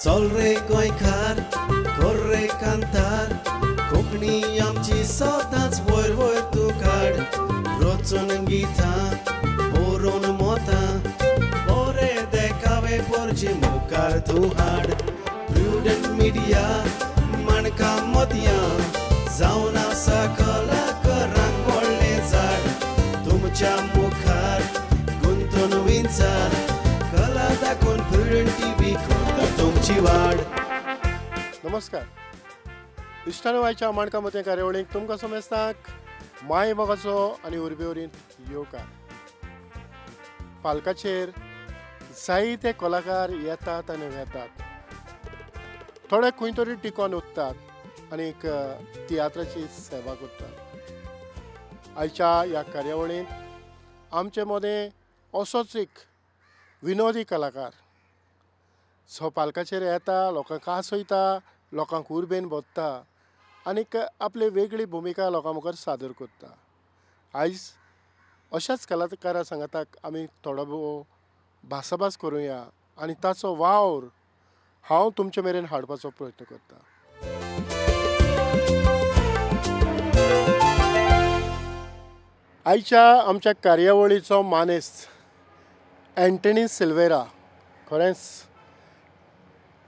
चल रे गोंयकार कर रे कांतार कोंकणी आमची सदांच वयर वयर तूं काड रचून गितां बरोवन मोतां बरे देखावे पोरचे मुखार तूं हाड प्रुडंट मिडिया माणकां मोतयां जावन आसा कलाकारांक व्हडलें झाड तुमच्या मुखार गुंतून विंचार कला दाखोवन प्रुडंट टीव्ही करता तुमची वाड. नमस्कार इश्टानो, आयच्या माणकां मोतयां कार्यावळीक तुमकां समेस्तांक माय मोगाचो आनी उर्बेवरींत येवकार. पालकाचेर जायते कलाकार येतात आनी वेतात, थोडे खंय तरी टिकोन उरतात आनी एक तियात्राची सेवा करतात. आयच्या ह्या कार्यावळींत आमचे मदें असोच एक विनोदी कलाकार जो पालकाचेर येता, लोकांक हांसयता, लोकांक उर्बेन भरता आनीक आपली वेगळी भुमिका लोकां मुखार सादर करता. आयज अशाच कलाकारा सांगाताक आमी थोडो भोव भासाभास करुया आनी ताचो वावर हांव तुमचे मेरेन हाडपाचो प्रयत्न करता. आयच्या आमच्या कार्यावळीचो मानेस्त एंटनी सिल्वेरा. खरेंच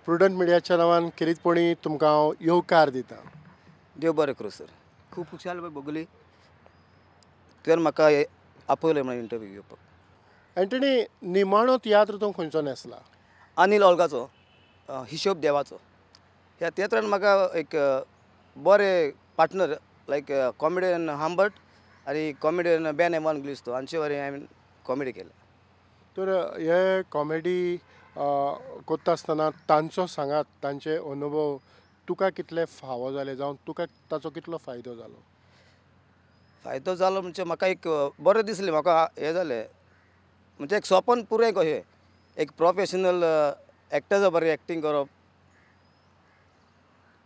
प्रुडंट मिडियाच्या नांवान खेरीतपणी तुमकां हांव येवकार दिता. देव बरें करूं सर, खूब खुशाल भोगली तुवें म्हाका आपयलें म्हणून इंटरव्यू घेवपाक. एंटनी, निमाणो तियात्र तूं खंयचो न्हेसला? अनिल ओल्गाचो हिशोब देवाचो. ह्या तियात्रान म्हाका एक बरे पार्टनर लायक कॉमेडियन हांबर्ट आनी कॉमेडियन बेन एवांगलिस्तो हांचे वरी हांवें कॉमेडी केल्या. तर हे कॉमेडी करता आसतना तांचो सांगात, तांचे अनुभव तुका कितले फावो जाले, जावं तुका ताचो कितलो फायदो जालो? फायदो जालो म्हणजे म्हाका एक बरें दिसलें, म्हाका हें जालें म्हणजे एक सपन पुरें कशें, एक प्रोफेशनल एक्टर्सा बरें एक्टींग करप.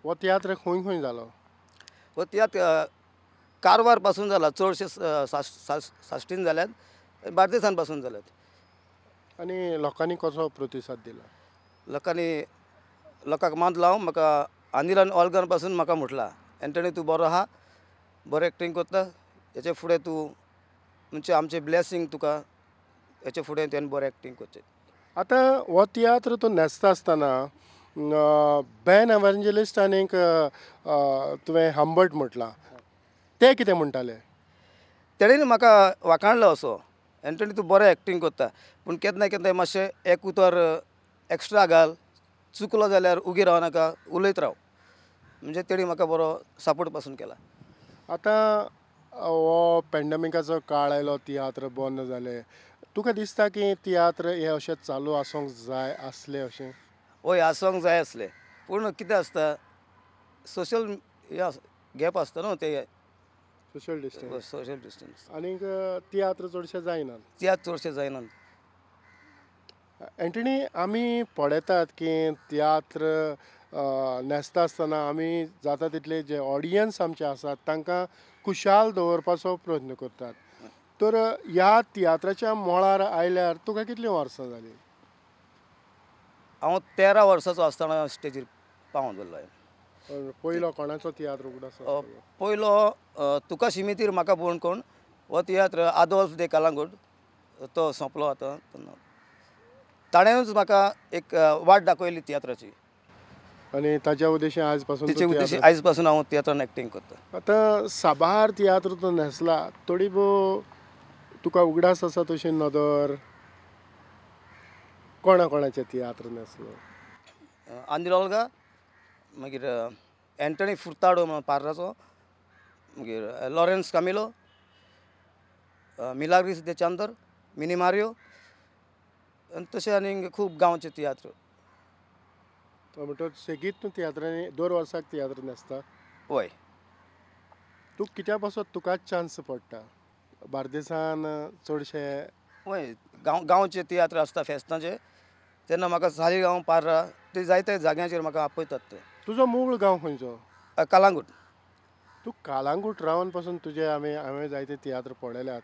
हो तियात्र खंय खंय जालो? हो तियात्र कारवार पासून जाला, चडशे साश्टीन जाल्यात, बार्देसान पासून जाल्यात. आनी लोकांनी कसो प्रतिसाद दिला? लोकांनी लोकांक मानला हांव, म्हाका अनिल ऑल्गान पासून म्हाका म्हटलां एंटनी तूं बरो आहा, बरें एक्टींग करता, हेचे फुडें तूं म्हणजे आमचें ब्लेसींग तुका, हेचे फुडें तुवें बरें एक्टींग करचें. आतां हो तियात्र तूं न्हेसता आसतना बेन एवांजेलिस्ट आनीक तुवें हांबर्ट म्हटलां, ते कितें म्हणटाले? तेणेन म्हाका वाखाणलो असो, एंटनी तूं बरें एक्टींग करता, पूण केन्ना केन्ना मातशें एक उतर एक्स्ट्रा घाल, चुकलो जाल्यार उगी रावनाका, उलयत राव, म्हणजे तेणी म्हाका बरो सपोर्ट पासून केला. आतां हो पेंडमिकाचो काळ आयलो, तियात्र बंद जाले, तुका दिसता की तियात्र हे अशें चालू आसूंक जाय आसलें अशें? हय, आसूंक जाय आसलें, पूण कितें आसता सोशल गॅप आसता न्हू, ते सोशल डिस्टन्स, सोशल डिस्टन्स आनीक तियात्र चडशे जायनात, तियात्र चडशे जायनात. एंटनी, आमी पळयतात की तियात्र न्हेसता आसतना आमी जाता तितले जे ऑडियन्स आमचे आसात तांकां खुशाल दवरपाचो प्रयत्न करतात. तर ह्या तियात्राच्या मळार आयल्यार तुका कितलीं वर्सां जालीं? हांव 13 वर्सांचो आसतना स्टेजीर पावोन दवरलो. पयलो कोणाचो तियात्र उगडास? पयलो तुका शिमितीर म्हाका पळोवन कोण हो तियात्र आदोल्फ दे कालांगूट, तो सोंपलो आतां, ताणेंच म्हाका एक वाट दाखयली तियात्राची. आनी ताच्या उद्देशान आयज पासून? ताचे उद्देश आयज पासून हांव तियात्रान एक्टींग करता. आतां साबार तियात्र तूं न्हेसला, थोडी भोव तुका उगडास आसा तशी नदर कोणा कोणाचे तियात्र न्हेसलो? अनिल ओल्गा, मागीर एंटनी फुर्ताडो म्हणून पार्राचो, मागीर लॉरेन्स कामिलो, मिलाग्रीस दे चांदर, मिनी मारियो, आनी तशें आनीक खूब गांवचे तियात्र. म्हणटकच सेगीत तूं तियात्रांनी दर वर्साक तियात्र न्हेसता? हय. तूं कित्या पासत तुकाच चान्स पडटा बार्देसान चडशे? हय, गांवचे तियात्र आसता फेस्तांचे, तेन्ना म्हाका सालिगांव, पार्रा ते जायते जाग्यांचेर म्हाका आपयतात ते. तुजो मूळ गांव खंयचो? कालांगूट. तूं कालांगूट रावन पासून तुजे हांवें जायते तियात्र पळयल्यात,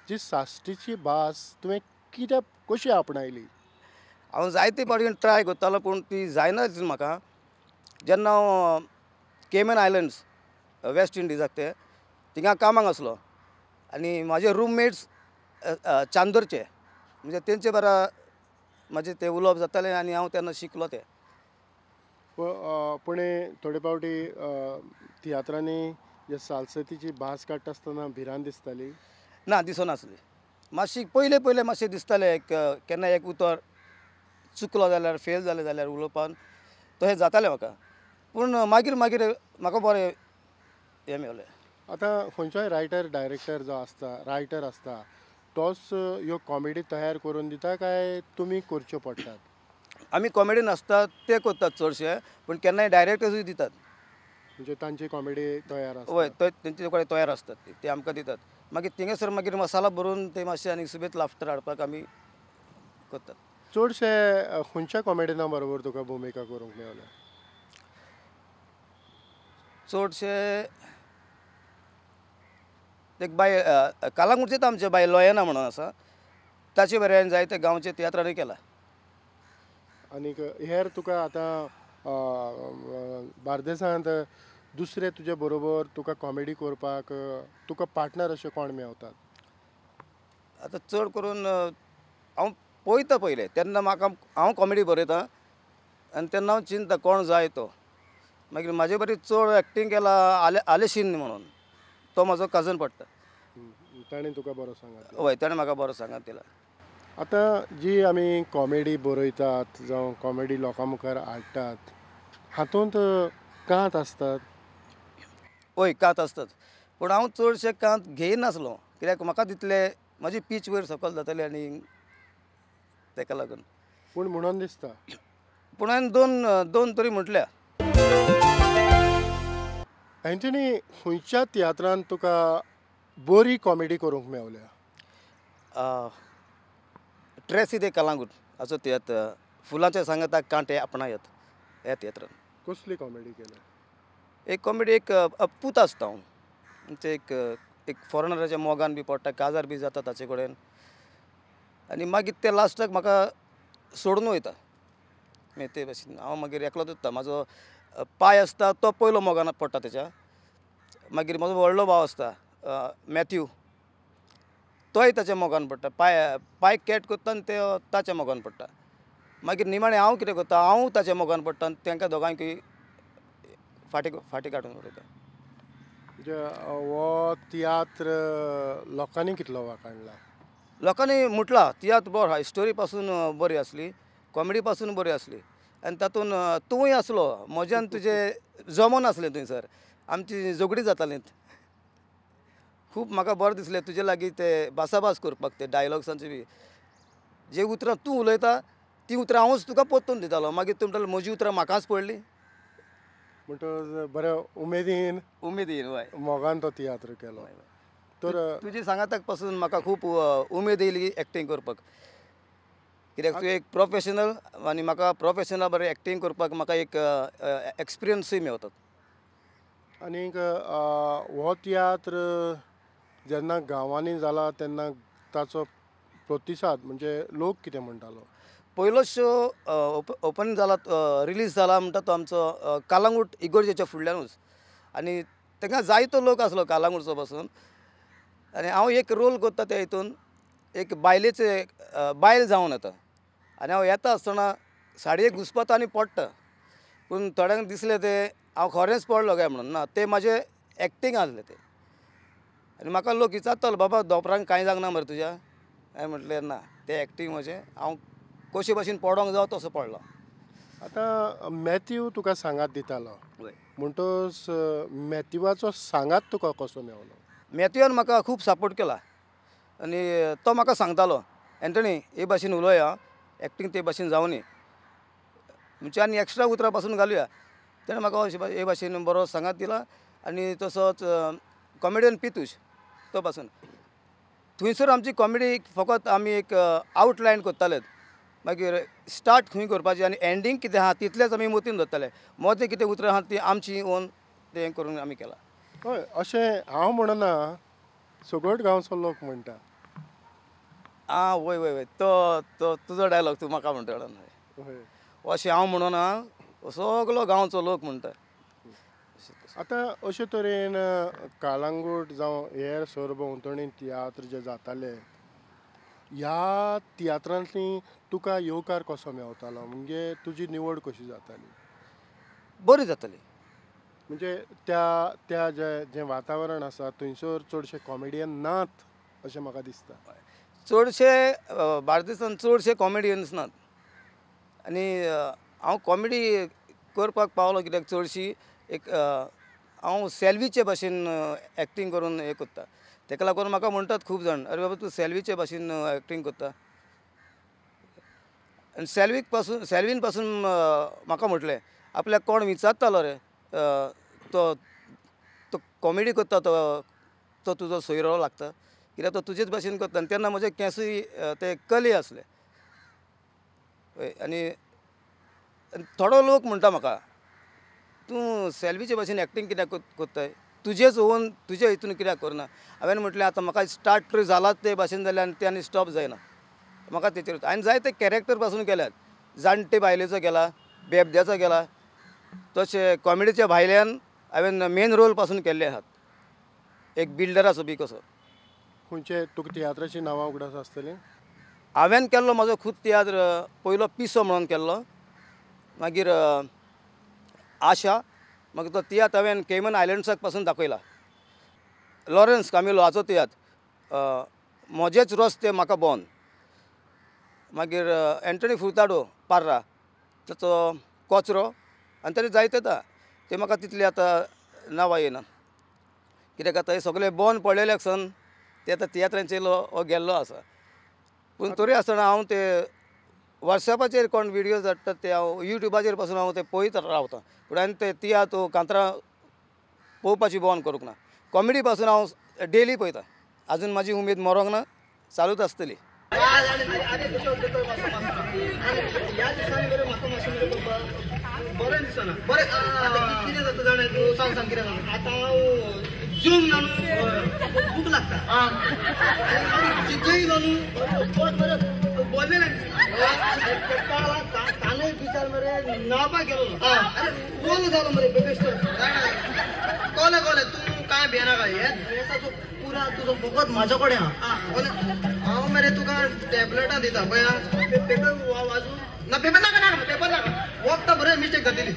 जी साश्टीची भास तुवें कित्याक कशी आपणायली? हांव जायते फावटी ट्राय करतालो पूण ती जायना म्हाका. जेन्ना हांव केमन आयलंड्स वेस्ट इंडिजाक ते थिंगा कामाक आसलो आनी म्हाजे रुममेट्स चांदोरचे, म्हणजे तेंचे बरा म्हाजें तें उलोवप जातालें आनी हांव तेन्ना शिकलो तें. पूण थोडे फावटी तियात्रांनी जे सालसतीची भास काडटा आसतना भिरांत दिसताली? ना, दिसनासली. मातशी पयले पयले मातशें दिसतालें, एक केन्ना एक उतर चुकलो जाल्यार फेल जालें जाल्यार उलोवपान तशें जातालें म्हाका, पूण मागीर मागीर म्हाका बरें हें मेवलें. आतां खंयचोय रायटर डायरेक्टर जो आसता, रायटर आसता, तोच ह्यो कॉमेडी तयार करून दिता काय तुमी करच्यो पडटात? आमी कॉमेडीन आसता ते करतात चडशे, पूण केन्नाय डायरेक्टर्सूय दितात. म्हणजे तांची कॉमेडी तयार आसता? हय, तेंचे कडेन तयार आसतात ते आमकां दितात. मागीर थिंगासर मागीर मसाला भरून ते मातशे आनी सुबेज लाफ्टर हाडपाक आमी करतात. चडशे खंयच्या कॉमेडियना बरोबर तुका भुमिका करूंक मेवल्या? चडशे एक बाय कालांगुटचेच आमचे बाय लोयना म्हणून आसा, ताचे बरें हांवें जायते गांवचे तियात्रांनी केला. आनीक हेर तुका आतां बार्देसांत दुसरे तुजे बरोबर तुका कॉमेडी करपाक तुका पार्टनर अशे कोण मेवतात? आतां चड करून हांव पळयता पयलें, तेन्ना म्हाका हांव कॉमेडी बरयता आनी तेन्ना हांव चिंतता कोण जाय तो. मागीर म्हाजे बरी चड एक्टींग केला आलेशीन म्हणून, तो म्हाजो कजन पडटा. ताणें तुका बरो सांगात? हय, ताणें म्हाका बरो सांगात दिला. आतां जी आमी कॉमेडी बरयतात जावं कॉमेडी लोकां मुखार हाडटात, हातूंत कांत आसतात? हय, कांत आसतात, पूण हांव चडशे कांत घेयनासलो, कित्याक म्हाका तितले म्हाजी पीच वयर सकयल जाताली आनी तेका लागून. पूण म्हणून दिसता? पूण हांवें दोन तरी म्हटल्या. एंटनी, खंयच्या तियात्रांत तुका बरी कॉमेडी करूंक मेवल्या? ट्रेसी दे कलांगूट हाचो तियात्र, फुलांचे सांगाता कांटे आपणायत ह्या तियात्रान. कसली कॉमेडी केल्या? एक कॉमेडी, एक पूत आसता हांव, म्हणजे एक फॉरेनराच्या मोगान बी पडटा, काजार बी जाता ताचे कडेन आनी मागीर ते लास्टाक म्हाका सोडून वयता. मागीर ते भाशेन हांव मागीर एकलोच उरता. म्हाजो पाय आसता तो पयलो मोगान पडटा तेच्या, मागीर म्हजो व्हडलो भाव आसता मॅथ्यू, तोय ताच्या मोगान पडटा. पाय कॅट करता आनी ते ताच्या मोगान पडटा. मागीर निमाणें हांव कितें करता, हांव ताच्या मोगान पडटा आनी तांकां दोगांकूय फाटी फाटी काडून उडयता. म्हणजे हो तियात्र लोकांनी कितलो वाखाणला? लोकांनी म्हटलां तियात्र बरो आहा, स्टोरी पासून बरी आसली, कॉमेडी पासून बरी आसली आनी तातूंत तूंय आसलो, म्हज्यान तुजें जमोन आसलें थंयसर, आमची झगडीं जातालीं. खूब म्हाका बरें दिसलें तुजे लागीं ते भासाभास करपाक, ते डायलॉग्सांचे बी जे उतरां तूं उलयता तीं उतरां हांवूच तुका परतून दितालो. मागीर तूं म्हणटालो म्हजी उतरां म्हाकाच पडलीं. म्हणटकच बऱ्या उमेदीन उमेदीन हय मोगान तो तियात्र केलो. तर तुजी सांगाताक पासून म्हाका खूब उमेद येयली एक्टींग करपाक, कित्याक तूं एक प्रोफेशनल आनी म्हाका प्रोफेशनल बरें एक्टींग करपाक म्हाका एक एक्सपिरियन्सूय मेवता. आनीक हो तियात्र जेन्ना गांवांनी जाला तेन्ना ताचो प्रतिसाद म्हणजे लोक कितें म्हणटालो? पयलो शो ओपन जाला, रिलीज जाला म्हणटा तो आमचो कालांगूट इगोर्जेच्या फुडल्यानूच, आनी तांकां जायतो लोक आसलो कालांगूटचो पासून. आनी हांव एक रोल करता त्या हितून, एक बायलेचे बायल जावन येता आनी हांव येता आसतना साडयेक घुसपता आनी पडटा, पूण थोड्यांक दिसलें तें हांव खरेंच पडलो काय म्हणून, ना तें म्हाजें एक्टींग आसलें तें. आनी म्हाका लोक विचारतालो, बाबा दोपरांक कांय जावंक ना मरे तुज्या? हांवें म्हटलें ना, तें एक्टींग म्हजें, हांव कशे भाशेन पडोंक जावं तसो पडलो. आतां मॅथ्यू तुका सांगात दितालो म्हणटकच मॅथ्यूवाचो सांगात तुका कसो मेवलो? मॅथ्यूआन म्हाका खूब सपोर्ट केला आनी तो म्हाका सांगतालो, एंटनी हे भाशेन उलोया, एक्टींग ते भाशेन जावनी, म्हणजे आनी एक्स्ट्रा उतरां पासून घालुया. तेणें म्हाका हे भाशेन बरो सांगात दिला. आनी तसोच कॉमेडियन पितूश तो पासून थंयसर आमची कॉमेडी फकत आमी एक आवटलायन करताले, मागीर स्टार्ट खंय करपाची आनी एंडींग कितें आहा तितलेंच आमी मतीन दवरताले, मदें कितें उतरां आहा ती आमची ओन तें करून आमी केलां. हय, अशें हांव म्हणना, सगळोच गांवचो लोक म्हणटा. आं वय वय वय तो तो तुजो डायलॉग तूं म्हाका म्हणटा. अशें हांव म्हणून सगलो गांवचो लोक म्हणटा. आतां अशे तरेन कालांगूट जावं हेर सरभोंवतणी तियात्र जे जाताले ह्या तियात्रांतली तुका येवकार कसो मेवतालो, म्हणजे तुजी निवड कशी जाताली? बरी जाताली. म्हणजे त्या त्या जे जें वातावरण आसा थंयसर चडशे कॉमेडियन नात अशें म्हाका दिसता. चडशे बार्देसान चडशे कॉमेडियन्स नात आनी हांव कॉमेडी करपाक पावलो कित्याक चडशी एक हांव सेल्वीचे भाशेन एक्टींग करून हें करता. तेका लागून म्हाका म्हणटात खूब जाण, अरे बाबा तूं सेल्वीचे भाशेन एक्टींग करता. आनी सेल्वीक पासून सेल्वीन पासून म्हाका म्हटलें आपल्याक कोण विचारतालो रे तो तो कॉमेडी करता तो तो तुजो सोयरो लागता कित्याक तो तुजेच भाशेन करता. आनी तेन्ना म्हजे केंसूय ते कली आसले. आनी थोडो लोक म्हणटा म्हाका तूं सेल्वीचे भाशेन एक्टींग कित्याक करताय, तुजेच ओन तुजे हितून कित्याक करना. हांवें म्हटलें आतां म्हाका स्टार्ट जालात ते भाशेन जाल्यार आनी ते आनी स्टॉप जायना म्हाका तेचेर. हांवें जायते कॅरेक्टर पासून केल्यात, जाणटे बायलेचो केला, बेबद्याचो केला, तशें कॉमेडीच्या भायल्यान हांवें मेन रोल पासून केल्ले आसात, एक बिल्डराचो बी कसो. खंयचे तुका तियात्राचीं नांवां उगडास आसतलीं? हांवें केल्लो म्हजो खूब तियात्र, पयलो पिसो म्हणून केल्लो, मागीर आशा, मागीर तो तियात्र हांवें केमन आयलंड्साक पासून दाखयला. लॉरन्स कामिलो हाचो तियात्र म्हजेच रस्ते म्हाका बोन, मागीर एंटनी फुर्ताडो पार्रा ताचो कोचरो, आनी ताणें जायते येता ते म्हाका तितली आतां नांवां येना कित्याक आतां हे सगळे बोन पडलेले सन ते आतां तियात्रांचेर हो गेल्लो आसा. पूण तरी आसतना हांव ते वॉट्सॅपाचेर कोण विडियोज हाडटात ते हांव युट्यूबाचेर पासून हांव ते पळयत रावता. पूण हांवें ते तियात्र कांतरां पळोवपाची बंद करूंक ना. कॉमेडी पासून हांव डेली पळयता. आजून म्हाजी उमेद मरोंक ना, चालूच आसतली. बरें दिसना बरें कितें जाता जाणा तूं सांग सांग कितें जाता आतां हांव जून भूक लागता जेयलो न्हू पोट बरें बोल्लें ना कानय विचार मरे न्हावपाक गेलो अरे बोल जालो मरे बेश्टो कोले कोले तूं कांय भियेनाका हे पुरा तुजो फकत म्हाज्या कडेन आहा हांव मरे तुका टॅबलेटां दिता पळय पेपर वाजून ना पेपर नाका नाका पेपर नाका वखदां बरें मिस्टेक जातली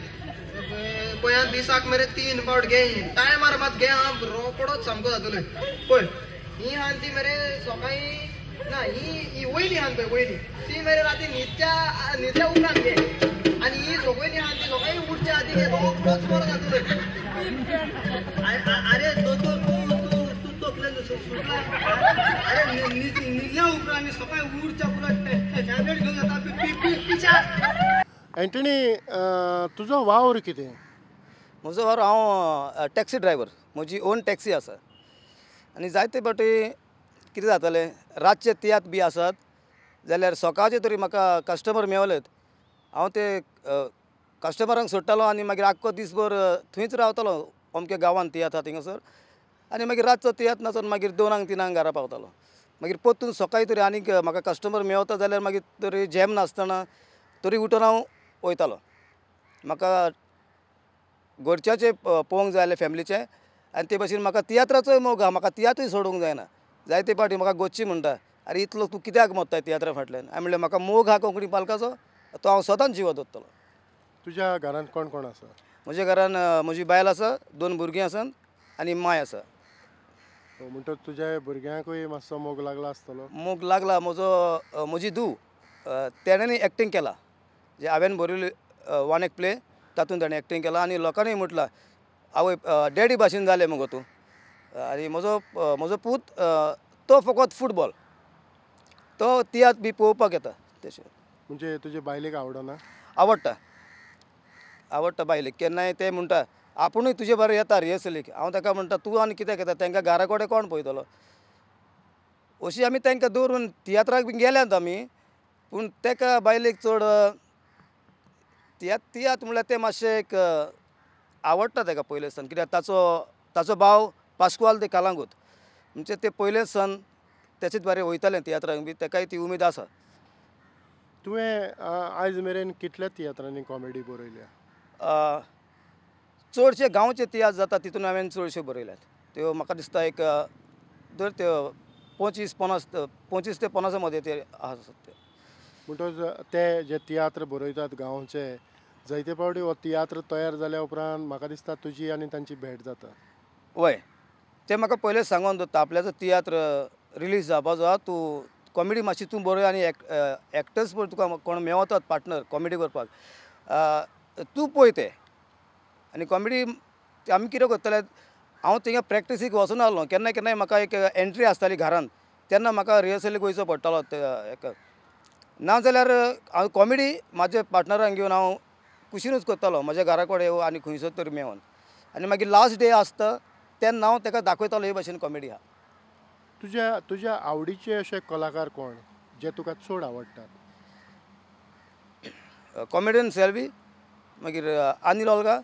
पळय दिसाक मरे 3 फावट घे टायमार मात घे आं रोकडोच सामको जातलो पळय ही आहा ती मरे सकाळीं ना ही वयली आहा पळय वयली ती मरे राती न्हिदच्या न्हिदल्या उपरांत घे आनी ही सगळी आहा ती सकाळीं उठच्या आदी घे रोकडोच बरो जातलो. अरे दोतोर तूं तूं तकलेन सुटला अरे न्हिदल्या उपरांत सकाळीं उठच्या उपरांत टॅबलेट घेवन जाता पिच्या. एंटनी तुजो वावर कितें? म्हजो वावर हांव टॅक्सी ड्रायवर, म्हजी ओन टॅक्सी आसा. आनी जायते फावटी कितें जातालें रातचे तियात्र बी आसात जाल्यार सकाळचे तरी म्हाका कस्टमर मेवलेत हांव ते कस्टमरांक सोडटालो आनी मागीर आख्खो दीसभर थंयच रावतालो अमक्या गांवांत तियात्र आसा थिंगासर. आनी मागीर रातचो तियात्र नाचून मागीर 2-3 घरा पावतालो. मागीर परतून सकाळीं तरी आनीक म्हाका कस्टमर मेवता जाल्यार मागीर तरी जॅम नासतना तरी उठून हांव वयतालो. म्हाका घरच्याचें पळोवंक जाय जाल्यार फॅमिलीचें आनी ते भाशेन म्हाका तियात्राचोय मोग आहा, म्हाका तियात्रूय सोडूंक जायना. जायते फावटी म्हाका गोच्ची म्हणटा अरे इतलो तूं कित्याक मोत्ताय तियात्रा फाटल्यान? हांवें म्हणलें म्हाका मोग आहा कोंकणी पालकाचो, तो हांव सदांच जिवो दवरतलो. तुज्या घरांत कोण कोण आसा? म्हज्या घरान म्हजी बायल आसा, 2 भुरगीं आसात आनी माय आसा. म्हणटच तुज्या भुरग्यांकूय मातसो मोग लागला आसतलो? मोग लागला. म्हजो म्हजी धूव तेणें एक्टींग केला, जे हांवें बरयल्ली वन एक प्ले तातूंत ताणें एक्टींग केलां आनी लोकांनी म्हटलां आवय डॅडी भाशेन जालें मुगो तूं. आनी म्हजो म्हजो पूत तो फकत फुटबॉल, तो तियात्र बी पळोवपाक येता. तशें म्हणजे तुजे बायलेक आवडना? आवडटा, आवडटा बायलेक. केन्नाय ते म्हणटा आपुणूय तुजे बरें येता रिहर्सलीक. हांव ताका म्हणटा तूं आनी कित्याक येता, तांकां घरा कडेन कोण पळयतलो? अशी आमी तांकां दवरून तियात्राक बी गेल्यात आमी, पूण ताका बायलेक चड तियात्र तियात्र म्हणल्यार तें मातशें एक आवडटा ताका पयले सान, कित्याक ताचो ताचो भाव पास्कुआल दे कालांगूत म्हणजे ते पयले सन तेचे द्वारे वयतालें तियात्रांक बी तेकाय ती उमेद आसा. तुवें आयज मेरेन कितल्या तियात्रांनी कॉमेडी बरयल्या? चडशे गांवचे तियात्र जाता तितून हांवें चडश्यो बरयल्यात. त्यो म्हाका दिसता एक दर त्यो 25 ते 50 मदें ते आसा. म्हणटकच ते जे तियात्र बरयतात गांवचे, जायते फावटी हो तियात्र तयार जाल्या उपरांत म्हाका दिसता तुजी आनी तांची भेट जाता. वय, ते म्हाका पयलें सांगोन दवरता आपल्याचो तियात्र रिलीज जावपाचो आहा, तूं कॉमेडी मातशी तूं बरय आनी एक्टर्स पळय तुका कोण मेवतात पार्टनर कॉमेडी करपाक, तूं पळय ते. आनी कॉमेडी आमी कितें करतले, हांव थिंगा प्रॅक्टिसीक वचून आहलो, केन्ना केन्नाय म्हाका एक एंट्री आसताली घरान, तेन्ना म्हाका रिहर्सलीक वयचो पडटालो. एक ना जाल्यार हांव कॉमेडी म्हाजे पार्टनरांक घेवन हांव कुशिनूच करतालो, म्हज्या घरा कडेन आनी खंयसर तरी मेळोन. आनी मागीर लास्ट डे आसता तेन्ना हांव ताका दाखयतालो हे भाशेन कॉमेडी आहा. तुज्या तुज्या आवडीचे अशे कलाकार कोण जे तुका चड आवडटात? कॉमेडियन सेल्वी, मागीर Anil Olga,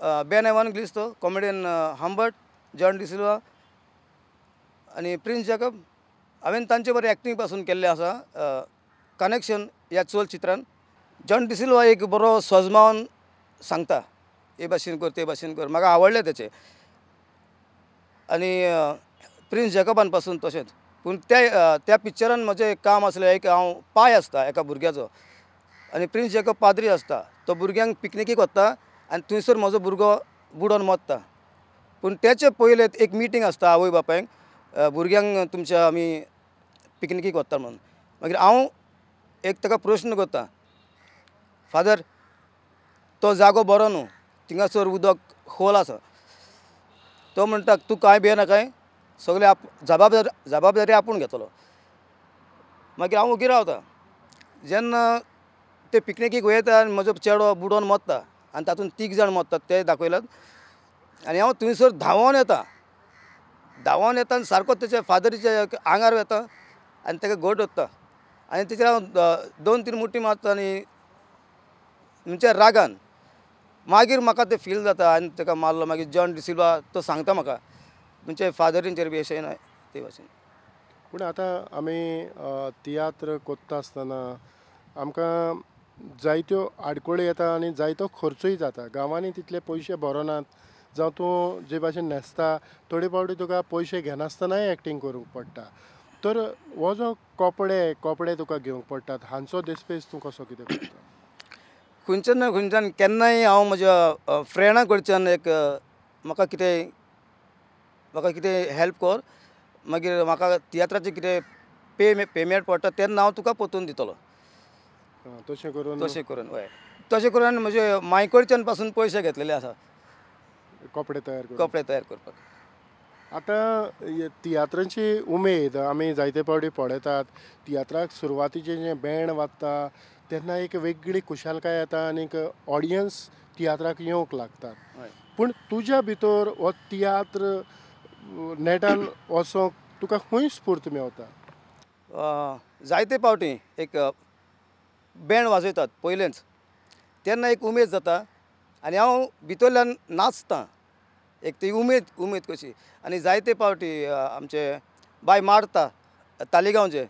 Ben Evan Glisto, comedian Humbert, John D'Silva आनी प्रिन्स जॅकब. हांवें तांचे बरें एक्टींग पासून केल्लें आसा कनेक्शन ह्या चलचित्रान. जॉन डिसिल्वा एक बरो सजमावन सांगता, हे भाशेन कर ते भाशेन कर, म्हाका आवडलें तेचें. आनी प्रिन्स जॅकबान पासून तशेंच. पूण त्या त्या पिक्चरान म्हजें काम आसलें, एक हांव पाय आसता एका भुरग्याचो आनी प्रिन्स जॅकब पाद्री आसता, तो भुरग्यांक पिकनिकेक वता आनी थंयसर म्हजो भुरगो बुडोन मरता. पूण तेचे पयलें एक मिटींग आसता आवय बापायक, भुरग्यांक तुमच्या आमी पिकनिकेक वता म्हणून. मागीर हांव एक ताका प्रश्न करता, फादर तो जागो बरो न्हू, थिंगासर उदक खोल आसा. तो म्हणटा तूं कांय भियेनाकाय, सगळे जबाबदारी आपूण घेतलो. मागीर हांव ओगी रावता. जेन्ना ते पिकनिकेक वयता आनी म्हजो चेडो बुडोन मरता आनी तातूंत 3 जाण मरतात ते दाखयल्यात. आनी हांव थंयसर धांवोन येता, धांवोन येता आनी सारको तेच्या फादरीच्या आंगार वता आनी ताका घट वता आनी तेचेर हांव 2-3 मुठी मारता आनी म्हणजे रागान मागीर म्हाका तें फील जाता आनी ताका मारलो. मागीर जॉन डिसिल्वा तो सांगता म्हाका म्हणजे फादरींचेर बी अशें ना ते भाशेन. पूण आतां आमी तियात्र कोत्ता आसतना आमकां जायत्यो आडखळी येता आनी जायतो खर्चूय जाता. गांवांनी तितले पयशे भरनात, जावं तूं जे भाशेन न्हेसता थोडे फावटी तुका पयशे घेनासतनाय एक्टींग करूंक पडटा. तर हो जो कपडे तुका घेवंक पडटात, हांचो देस्पेस तूं कसो कितें करता? खंयच्यान ना खंयच्यान केन्नाय हांव म्हज्या फ्रेंडा कडच्यान एक म्हाका कितें हेल्प कर, मागीर म्हाका तियात्राचें कितें पेमेंट पडटा तेन्ना हांव तुका परतून दितलो. तशें करून तशें करून हय, तशें करून म्हजे मांय कडच्यान पासून पयशे घेतलेले आसा कपडे तयार करपाक. आतां तियात्रांची उमेद आमी जायते फावटी पळयतात. तियात्राक सुरवातीचें जें बँड वाजता तेन्ना एक वेगळी खुशालकाय येता आनी ऑडियन्स तियात्राक येवंक लागतात. पूण तुज्या भितर हो तियात्र नेटान वचोंक तुका खंय स्फूर्त मेवता? जायते फावटी एक बँड वाजयतात पयलेंच, तेन्ना एक उमेद जाता आनी हांव भितरल्यान नाचता, एक ती उमेद कशी. आनी जायते फावटी आमचे बाय मारता तालिगांवचे,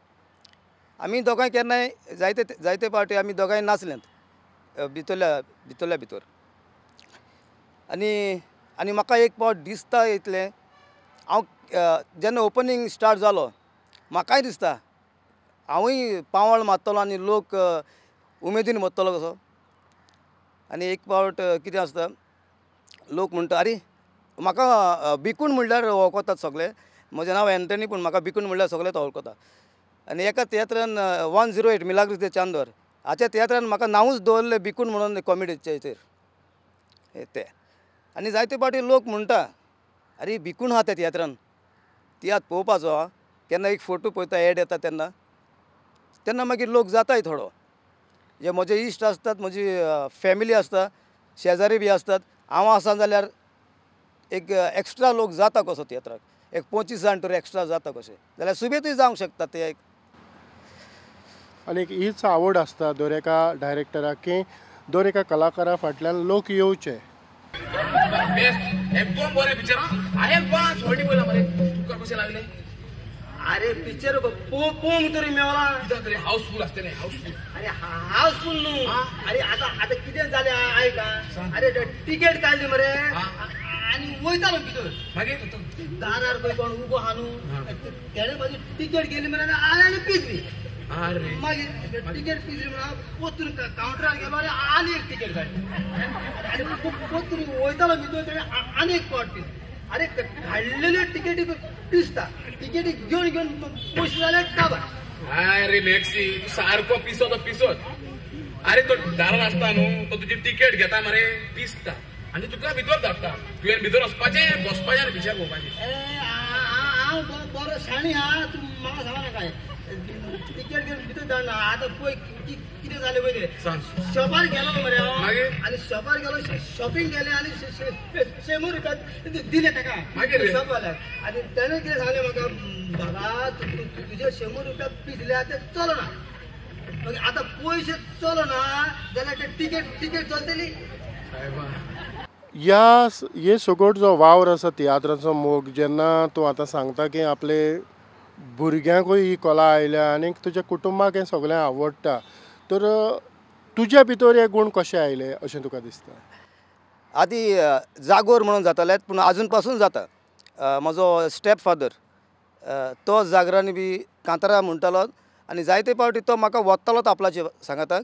आमी दोगांय केन्नाय जायते फावटी आमी दोगांय नाचल्यात भितरल्या भितर. आनी आनी म्हाका एक फावट दिसता इतलें, हांव जेन्ना ओपनींग स्टार्ट जालो म्हाकाय दिसता हांवूय पावळ मारतलो आनी लोक उमेदीन वतलो कसो. आनी एक फावट कितें आसता, लोक म्हणटा अरे म्हाका बिकूण म्हणल्यार वळखतात सगळे, म्हजें नांव एंटनी पूण म्हाका बिकूण म्हणल्यार सगळे तो वळखता. आनी एका तियात्रान 108 मिलाग्रीस दे चांदोर हाच्या तियात्रान म्हाका नांवूच दवरलें बिकूण म्हणून कॉमेडीचे हेचेर ते. आनी जायते फावटी लोक म्हणटा अरे बिकूण आहा त्या तियात्रान, तियात्र पळोवपाचो आहा. केन्ना एक फोटो पळयता एड येता तेन्ना तेन्ना मागीर लोक जाताय थोडो, जे म्हजे इश्ट आसतात, म्हजी फॅमिली आसता, शेजारी बी आसतात, हांव आसा जाल्यार एक एक्स्ट्रा लोक जाता कसो तियात्राक, एक 25 जाण तर एक्स्ट्रा जाता कशें जाल्यार सुबेतूय जावंक शकता ते एक. आनी हीच आवड आसता दर एका डायरेक्टराक की दर एका कलाकारा फाटल्यान लोक येवचे. एकदम बरें पिक्चर हांवें 5 फावटी पळयलां मरे. तुका कशें लागलें? अरे पिक्चर पोंग तरी मेवला कित्याक तरी हाऊसफुल आसतलें हाऊसफुल. अरे हाऊसफुल न्हू. अरे आता आता कितें जालें आयक. अरे तिकेट काडली मरे आनी वयतालो भितर मागीर दारार पळय कोण उबो आहा न्हू तेणें म्हाजी तिकेट गेली मरे आनी पिजली. मागीर तिकेट पिजली म्हणून हांव पोतून कावंटरार गेलो आनी आनी एक तिकेट काडली आनी पोतून वयतालो भितर तेणें आनी एक पावट पिजली. अरे काडलेल्यो तिकेटी पिसता तिकेटी घेवन घेवन पयशे जाले काबार. अरे मॅक्सी तूं सारको पिसो तो पिसोच. अरे तो दारार आसता न्हू तो तुजी तिकेट घेता मरे पिसता आनी तुका भितर धाडटा. तुवें भितर वचपाचें बसपाचें आनी पिशा पळोवपाचें. हांव बरो शाणी आहा तूं म्हाका सांगना काय तिकेट घेवन भितर धाडना. आतां पळय कितें जालें पळय तें शॉपार गेलो मरे हांव आनी शॉपार गेलो शॉपिंग गेलें आनी 100 रुपया दिले ताका शॉपवाल्याक. आनी तेणें कितें सांगलें म्हाका बाबा तुजे 100 रुपया पिजल्या ते चलना. मागीर आतां पयशे चलना जाल्यार ते तिकेट तिकेट चलतली. ह्या हे सगळो जो वावर आसा तियात्राचो मोग जेन्ना तूं आतां सांगता की आपले भुरग्यांकूय ही कला आयल्या आनी तुज्या कुटुंबाक हें सगळें आवडटा तर तुज्या भितर हे गूण कशे आयले अशें तुका दिसता? आदी जागोर म्हणून जाताले पूण आजून पासून जाता. म्हजो स्टेप फादर तो जागरांनी बी कांतारां म्हणटालो आनी जायते फावटी तो म्हाका वतालो आपल्याचे सांगाताक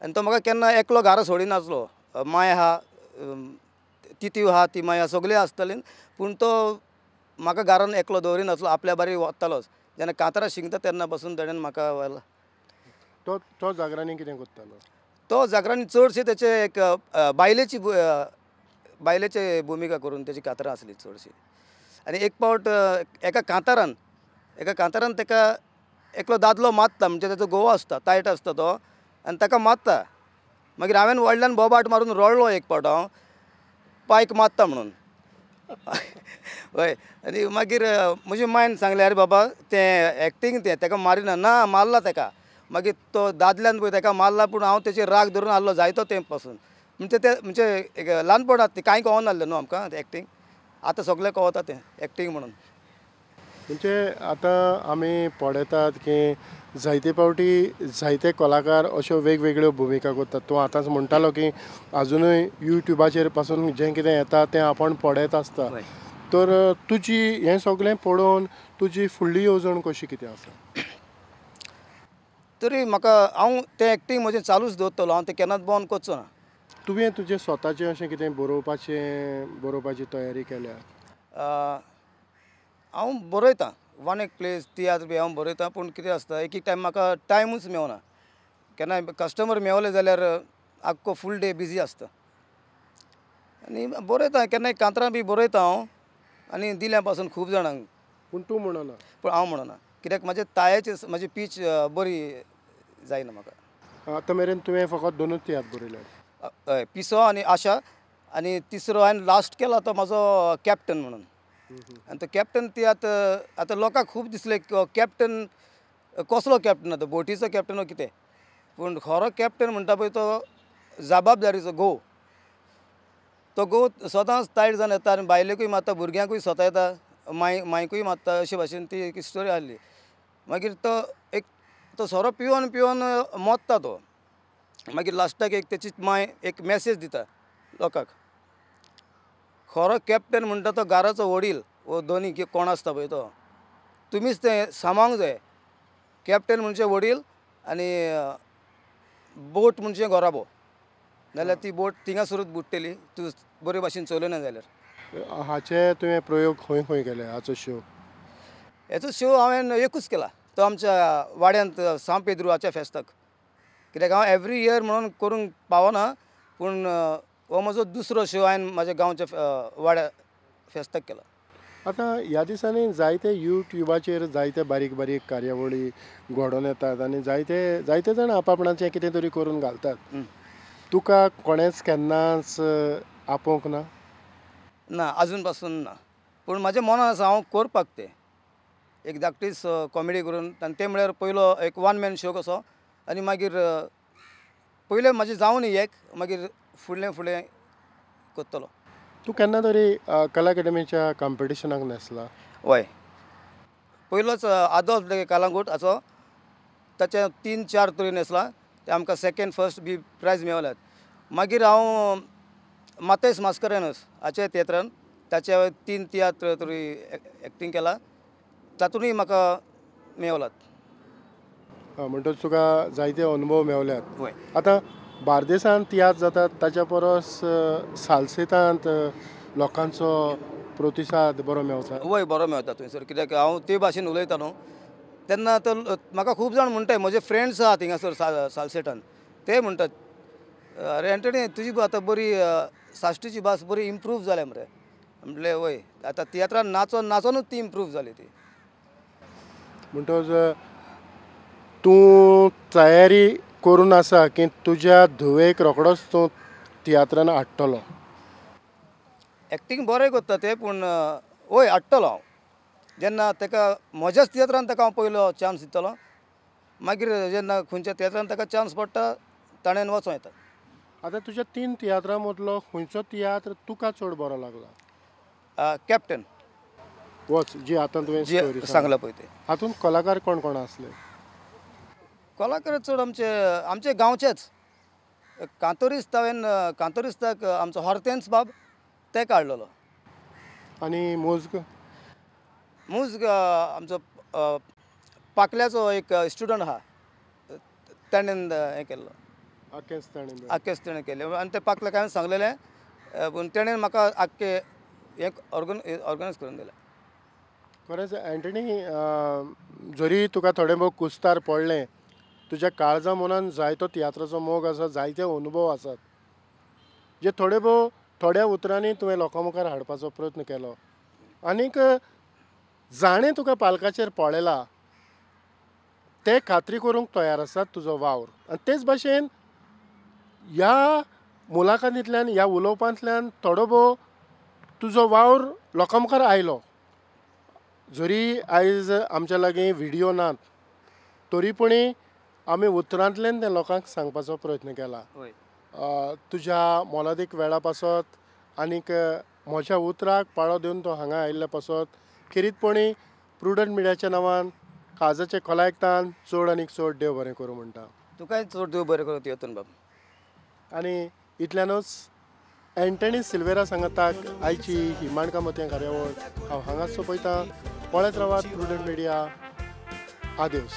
आनी तो म्हाका केन्ना एकलो घरा सोडिनासलो. माय आहा तितीव आहा ती माय आहा सगळीं आसताली पूण तो म्हाका घरान एकलो दवरिनासलो आपल्या बारी वतालोच. जेन्ना कांतारां शिंकता तेन्ना पासून तेणेन म्हाका व्हेला. तो तो जागरांनी कितें करतालो? तो जागरांनी चडशे तेचे एक बायलेची बायलेची भुमिका करून तेची कांतारां आसली चडशी. आनी एक पावट एका कांतारान ताका एकलो दादलो मारता म्हणजे ताचो घोव आसता तायट आसता तो आनी ताका मारता. मागीर हांवें व्हडल्यान बोबाट मारून रडलो एक पावट हांव पायक मारता म्हणून. हय आनी मागीर म्हजी मायन सांगलें अरे बाबा तें एक्टींग तें ताका मारिना ना मारला ताका. मागीर तो दादल्यान पळय ताका मारला पूण हांव तेचेर राग धरून आहलो जायतो तें पासून म्हणजे ते म्हणजे एक ल्हानपणांत तें कांय कळनासलें न्हू आमकां एक्टींग. आतां सगळें कळता तें एक्टींग म्हणून. म्हणजे आतां आमी पळयतात की जायते फावटी जायते कलाकार अश्यो वेगवेगळ्यो भुमिका करतात. तूं आतांच म्हणटालो की आजुनूय यूट्यूबाचेर पासून जें कितें येता तें आपूण पळयत आसता तर तुजी हें सगळें पळोवन तुजी फुडली येवजण कशी कितें आसा? तरी म्हाका हांव तें एक्टींग म्हजें चालूच दवरतलो. हांव तें केन्नाच बंद करचो ना. तुवें तुजें स्वताचें अशें कितें बरोवपाची तयारी केल्या? हांव बरयतां वन एक प्लेस तियात्र बी हांव बरयतां पूण कितें आसता एक एक टायम म्हाका टायमूच मेवना. केन्नाय कस्टमर मेवले जाल्यार आख्खो फूल डे बिजी आसता आनी बरयता केन्नाय कांतरां बी बरयता हांव आनी दिल्या पासून खूब जाणांक. पूण तूं म्हणना? पूण हांव म्हणना कित्याक म्हाजे तायाची म्हाजी पीच बरी जायना म्हाका. आतां मेरेन तुवें फकत 2 तियात्र बरयल्यात? हय पिसो आनी आशा आनी तिसरो हांवें लास्ट केला तो म्हाजो कॅप्टन म्हणून. आनी तो कॅप्टन तियात्र आतां लोकांक खूब दिसलें कॅप्टन कसलो कॅप्टन आतां बोटीचो कॅप्टन वो कितें पूण खरो कॅप्टन म्हणटा पळय तो जबाबदारीचो घोव. तो घोव सदांच तायट जावन येता आनी बायलेकूय मारता भुरग्यांकूय स्वता येता मायकूय मारता अशे भाशेन ती एक स्टोरी आहली. मागीर तो एक तो सोरो पिवन पिवन मोत्ता तो. मागीर लास्टाक एक तेची माय एक मॅसेज दिता लोकांक खरो कॅप्टन म्हणटा तो घराचो वडील वो दोनी कोण आसता पळय तो तुमीच तें सांबाळूंक जाय. कॅप्टन म्हणजे वडील आनी बोट म्हणजे घराबो नाल्यार ती बोट थिंगासरूच बुडटली तूं बरे भाशेन चलयना जाल्यार. हाचे तुवें प्रयोग खंय खंय केले हाचो शो? हेचो शो हांवें एकूच केला तो आमच्या वाड्यांत सांत पेद्रुच्या फेस्ताक. कित्याक हांव एवरी इयर म्हणून करूंक पावना पूण हो म्हजो दुसरो शो हांवें म्हाज्या गांवच्या वाड्या फेस्ताक केला. आतां ह्या दिसांनी जायते यूट्यूबाचेर जायते बारीक बारीक कार्यावळी घडोवन येतात आनी जायते जायते जाण आपणाचें कितें तरी करून घालतात. तुका कोणेंच केन्नाच आपोवंक ना? ना आजून पासून ना पूण म्हाज्या मनान आसा हांव करपाक तें एक धाकटीच कॉमेडी करून. आनी तें म्हळ्यार पयलो एक वन मॅन शो कसो आनी मागीर पयलें म्हाजें जावन एक मागीर फुडलें फुडलें करतलो. तूं केन्ना तरी कला अकादमीच्या कॉम्पिटिशनाक न्हेसला? हय पयलोच आदोल्फ कालांगूट हाचो ताचे 3-4 तरी न्हेसलां ते आमकां सेकेंड फर्स्ट बी प्रायज मेवल्यात. मागीर हांव मातेस मास्करेनस हाच्या तियात्रान ताचे हांवें 3 तियात्र तरी एक्टींग केला तातूंतय म्हाका मेवलात. म्हणटच तुका जायते अनुभव मेवल्यात. वय. आतां बार्देसांत तियात्र जातात ताच्या परस सालसेतांत लोकांचो प्रतिसाद बरो मेवता. वय बरो मेवता थंयसर कित्याक हांव ते भाशेन उलयता न्हू तेन्ना तर म्हाका खूब जाण म्हणटाय म्हजे फ्रेंड्स आहा थिंगासर सालसेटान ते म्हणटात अरे एंटनी तुजी आतां बरी साश्टीची भास बरी इम्प्रूव जाल्या मरे. म्हटलें वय आतां तियात्रान नाचोन नाचोनूच ती इम्प्रूव जाली ती. म्हणटच तूं तयारी करून आसा की तुज्या धुवेक रोखडोच तूं तियात्रान हाडटलो? एक्टींग बरें करता तें पूण वय हाडटलो हांव जेन्ना ताका म्हज्याच तियात्रान ताका हांव पयलो चान्स दितलो मागीर जेन्ना खंयच्या तियात्रान ताका चान्स पडटा ताणें वचों येता. आतां तुज्या 3 तियात्रां मदलो खंयचो तियात्र तुका चड बरो लागला? कॅप्टन वच जी आतां तुवें जी सांगला पळय ते. हातूंत कलाकार कोण कोण आसले? कलाकार चड आमचे आमचे गांवचेच कांतोरिस्त हांवें कांतोरिस्ताक आमचो हॉर्तेन्स बाब ते काडलेलो. आनी मुज्ग? मुज्ग आमचो पाकल्याचो एक स्टुडंट आहा ताणें हें केल्लो आक्केच ताणें आक्केच ताणें केलें आनी ते पाकल्याक हांवें सांगलेलें पूण तेणें म्हाका आक्के हें ऑर्गनायज करून दिलें. खरेंच एंटनी जरी तुका थोडे भोव कुस्तार पडलें तुज्या काळजा मनान जायतो तियात्राचो मोग आसा जायते अनुभव आसात जे थोडे भोव थोड्या उतरांनी तुवें लोकां मुखार हाडपाचो प्रयत्न केलो आनीक जाणें तुका पालकाचेर पळयला ते खात्री करूंक तयार आसात तुजो वावर. आनी तेच भाशेन ह्या मुलाखतींतल्यान ह्या उलोवपांतल्यान थोडो भोव तुजो वावर लोकां मुखार आयलो. जरी आयज आमच्या लागीं व्हिडियो नात तरी पूण आमी उतरांतल्यान ते लोकांक सांगपाचो प्रयत्न केला. तुज्या मोलादीक वेळा पासत आनीक म्हज्या उतराक पाळो दिवन तो हांगा आयिल्ल्या पासत खेरीतपणी प्रुडंट मिडियाच्या नांवान काळजाचे खोलायकतान चड आनीक चड देव बरें करूं म्हणटा. तुकाय चड देव बरें करूं तियोतन बाब. आनी इतल्यानूच एंटनी सिल्वेरा सांगाताक आयची ही माणकां मोतयां कार्यावळ हांव हांगाच सोंपयतां. पळयत रावात प्रुडंट मिडिया. आदेस.